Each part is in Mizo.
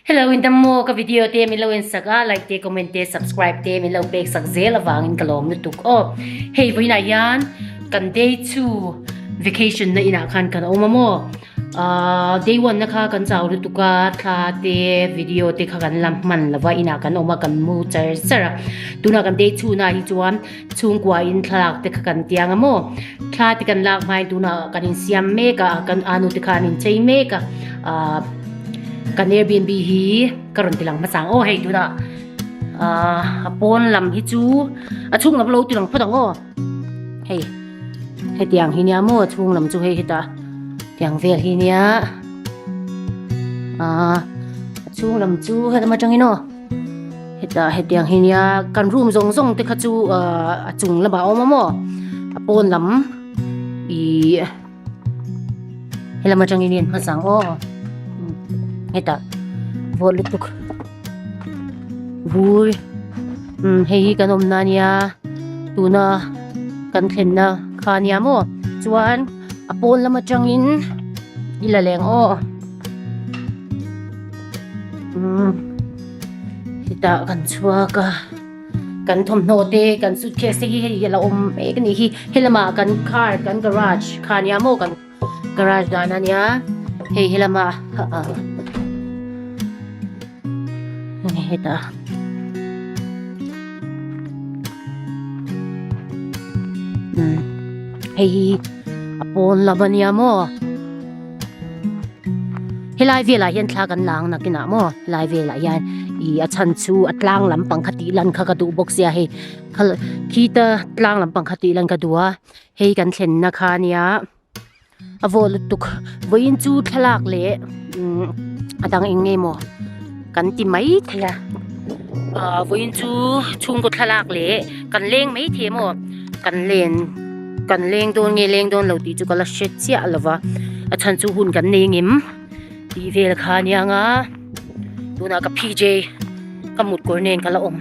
Hello in dam maw ka video te min lo en sak a like te comment te subscribe te min lo pek sak zel avangin ka lawm lutuk aw hei vawiinah hian kan day 2 vacation na inah khan kan awm a maw ah day 1 na kha kan chau lutuk a thla te video te kha kan la hman lova inah kan awm a kan mu char char a tunah kan day 2 na hi chuan Chhungkua in thlalak te kha kan tiang a maw? Thla te kan lak hmain tunah kan insiam mek a, kan anu te kha an inchei mek a, aah kan Airbnb hi ka rawn ti lang hmasa ang aw hei tunah aah a pawn lam hi chu a chhung lam lo ti lang phawt ang aw hei hetiang hi nia maw a chhung lam chu hei hetah tiang vel hi nia aah a chhung lam chu helam atangin aw. Hetah hetiang hi nia kan room zawng zawng te kha chu ahh a chung lamah a awm a maw a pawn lam ihh helam atangin in hmasa ang aw hetah vawt lutuk vur umm hei hi kan awmna ania tuna kan thlenna kha ania maw chuan a pawn lam atangin i la leng aw. Umm hetah kan chhuak a kan thawmhnaw te kan suitcase te hi hei a la awm mek a nih hi helamah kan car kan garage kha ania maw kan garage dan ania hei helamah ah hetah umm hei hi a pawn lam ania maw. Helai velah hian thla kan la ang nakinah maw helai velah hian ih a chhan chu a tlang lampang kha tih lan kha ka duh bawk sia hei khita tlang lampang kha tih lan ka duh a hei kan thlenna kha ania a vawh lutuk vawiin chu thlalak leh umm a dang eng nge maw kan ti mai thei a ah vawiin chu chhungkaw thlalak leh kan leng mai thei maw kan len. Kan leng dawn nge leng dawn lo tih chu ka la hre chiah lo va, a chhan chu hun kan nei ngim tih vel kha ania nga tunah ka PJ ka mut kawr nen ka la awm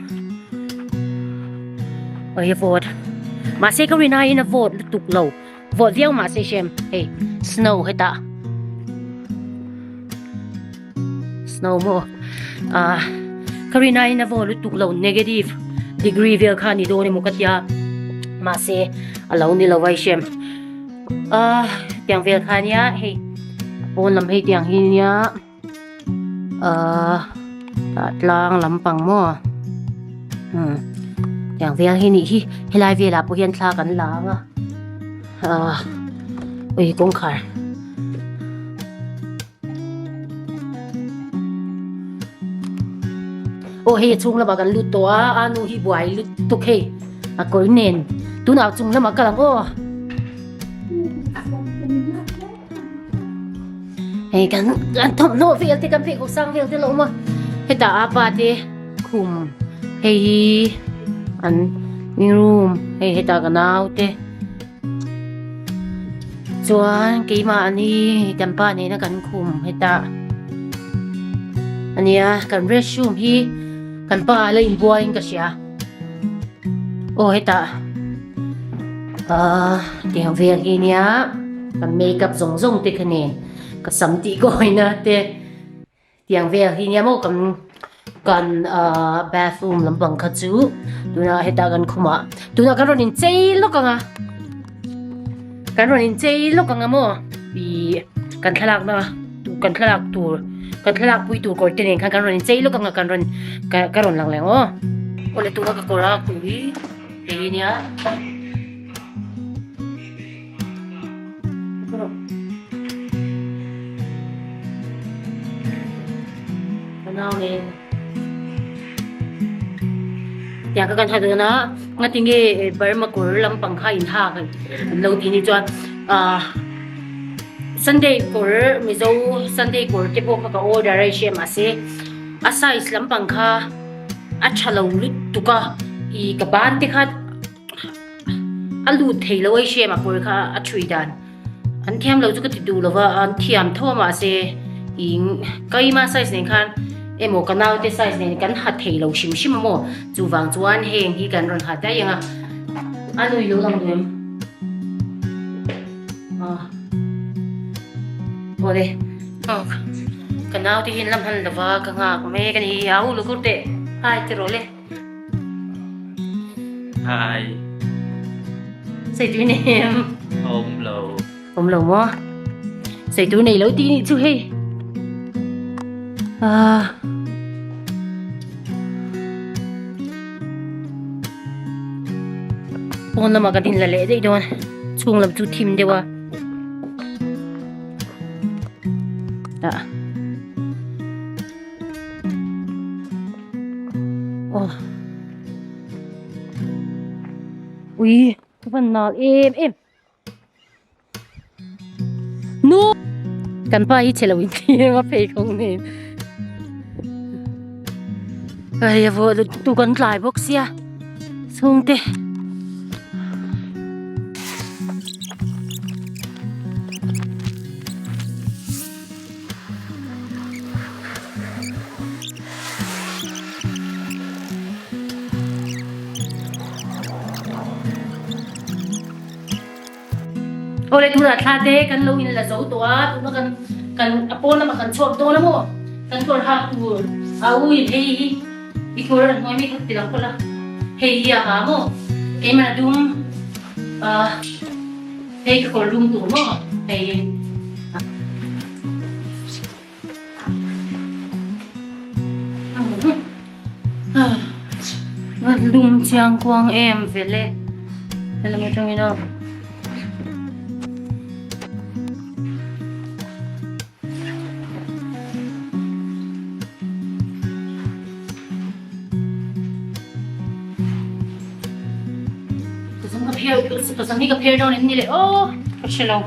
oi a vawt mahse ka rin aiin a vawt lutuk lo vawt viau mahse hrem hei snow hetah snow maw ah ka rin aiin a vaw lutuk lo negative degree vel kha ni dawn emaw ka tia mahse a lo ni lo a i hrem ah tiang vel kha nia hei pawn lam hei tiang hi nia ah tah tlang lampang maw umm tiang vel hi nih hi helai velah pawh hian thla kan la ang a ah ui kawngkhar. Aw hei a chhung lamah kan lut tawh a a nu hi buai lutuk hei a kawr nen tunah a chung lamah kal ang aw hei kan kan thawmhnaw vel te kan pheikhawk sang vel te lo awm a hetah a pa te khum hei hi an room hei hetah ka nau te. Chuan keimahni kan pa nena kan khum hetah ania kan restroom hi kan pa la inbuaiin ka hria aw hetah ahh tiang vel hi nia kan makeup zawng zawng te kha nen ka sam tih kawina te. Tiang vel hi nia maw kan kan ahh bathroom lampang kha chu tunah hetah kan khum ah tunah kan rawn inchei lawk ang a kan rawn inchei lawk ang a maw ih kan thlalak na kan thlalak tur kan thlalak pui tur kawr te nen khan kan rawn inchei lawk ang a kan rawn ka rawn lang leh ang aw awle tuna ka kawr a tur hi hei hi nia. Tiang kha kan ha dawn a ngati nge Burma kawr lampang kha in hak an lo tih ni chuan ah Sunday kawr Mizo Sunday kawr te pawh kha ka order a i hria mahse a size lampang kha a tha lo lutuk a ih ka ban te kha. A lut thei lo a i hriam a kawr kha a thui dan an thiam lo chu ka ti duh lo va an thiam tho a mahse ih keima size nen khan emaw ka naute size nen kan ha thei lo hrim hrim a maw chuvang chuan heng hi kan rawn ha daih ang a a nui lo ang duh em ah awle. Ka naute hi an la hman lova ka nghak mek a ni. A u lukur teh hi ti rawh le. Hi. Sei tui nei em? Awm lo. Awm lo maw? Sei tui nei lo tih nih chu hei. Ah. Pawn lamah kan inla leh daih dawn. Chhung lam chu thim deuh a. Ah. Oh. Ui, ka van nal em em. Nu! Kan pa hi chhe lo in ti em a phei khawng nen. Ai a vawh tu kan tlai bawk sia. Chhungte. Awle tunah thla te kan lo in la zo tawh a tuna kan kan a pawn lamah kan chhuak dawn a maw kan kawr hak tur a ui hei hi i kawr a hnuai mi kha ti lang phawt a hei hi a ha maw keimah a dum ah hei ka kawr dum tur maw hei hi. Lum chiang kuang em vel e helama atangin a ka phir ka sam hi ka phir dawn em ni le aw ka hre lo.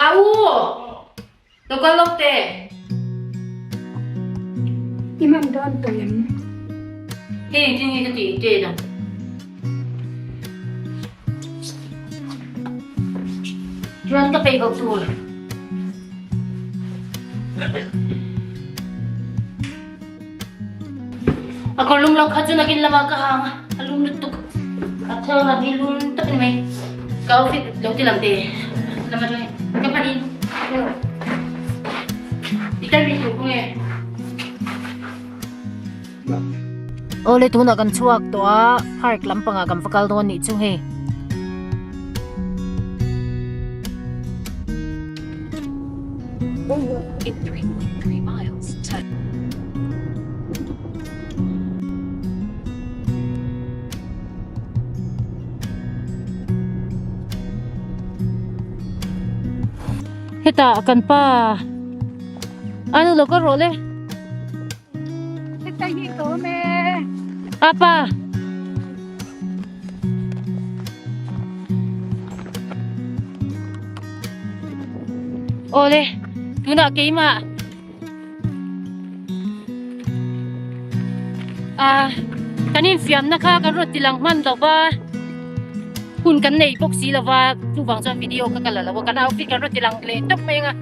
Au! Lo kal lawk teh. I man dawn tawh em? Hei engtin nge ka tih teh dang. Chuan ka peih bawk tur. A kawr lum lo kha chu nakin lamah ka hang a, a lum lutuk. A thar lam hi lum tak a ni mai. Ka outfit lo ti lang teh lam atangin ka hman in i kal rih tur kawng e. Awle tunah kan chhuak tawh a, park lampangah kan va kal dawn nih chu hei. Hetah kan pa a nu lo kal rawh le. Heta hi ka awm e. Apa. Awle tunah keimah ah kan infiamna kha kan rawn ti lang hman lo va hun kan nei bawk si lo va chuvang chuan video ka kal lo a kan outfit kan rawn ti lang leh tawp mai anga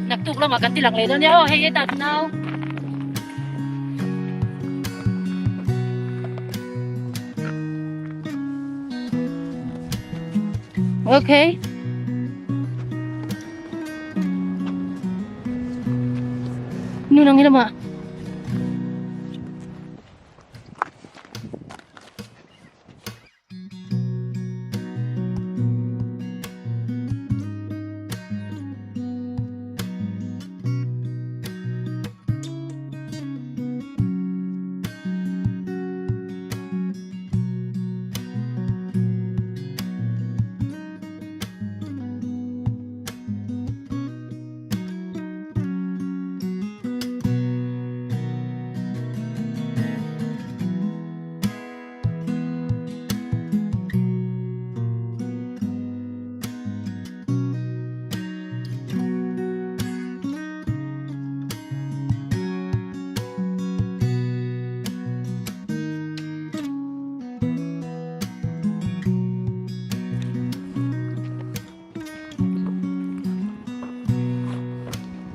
naktuk lamah kan ti lang leh dawn nia aw hei hetah nau. Okay. Nu nang hi lamah.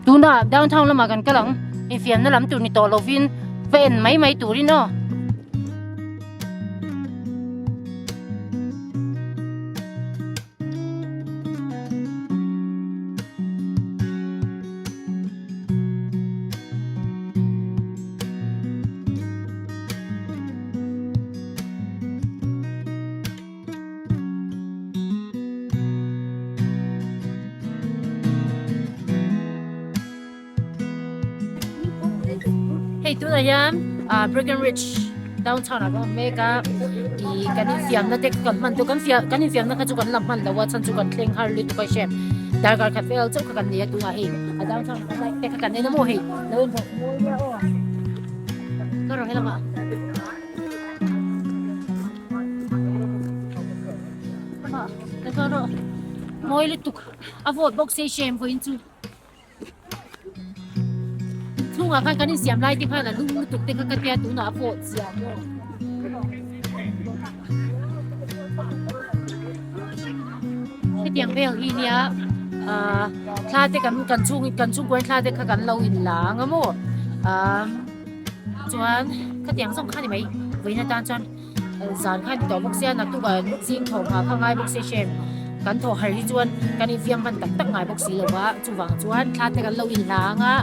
Tunah downtown lamah kan kal ang. Infiamna lam tur ni tawh lovin va en mai mai turin aw. Hei tunah hian ah Breckenridge downtown ah ka awm mek a ih kan infiamna te kan hman tawh kan fiam kan infiamna kha chu kan la hman lo a chhan chu kan thleng har lutuk a hriat darkar khat vel chauh kha kan nei a tunah hei a downtown ah light te kha kan en a maw hei lo inhawk mawi nia aw ka rawn helamah. Mawi lutuk a vawt bawk se hrem vawiin chu chhungah khan kan insiam lai te khan a lum lutuk te kha ka tia tunah a vawt zia maw. Hetiang vel hi nia ah thla te kan kan chhung kan chhungkuain thla te kha kan lo inla ang a maw ah. Chuan khatiang zawng kha ni mai vawiin atan chuan zan kha ni tawh bawk sia naktuk ah zing thawh nghah kha ngai bawk sia hrem kan thawh har hi chuan kan infiam hman tak tak ngai bawk si lo va chuvang chuan thla te kan lo inhlang a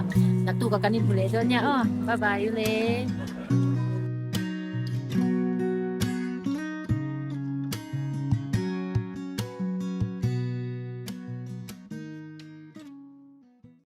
naktuk ah kan inhmu leh dawn nia aw bye bye u le.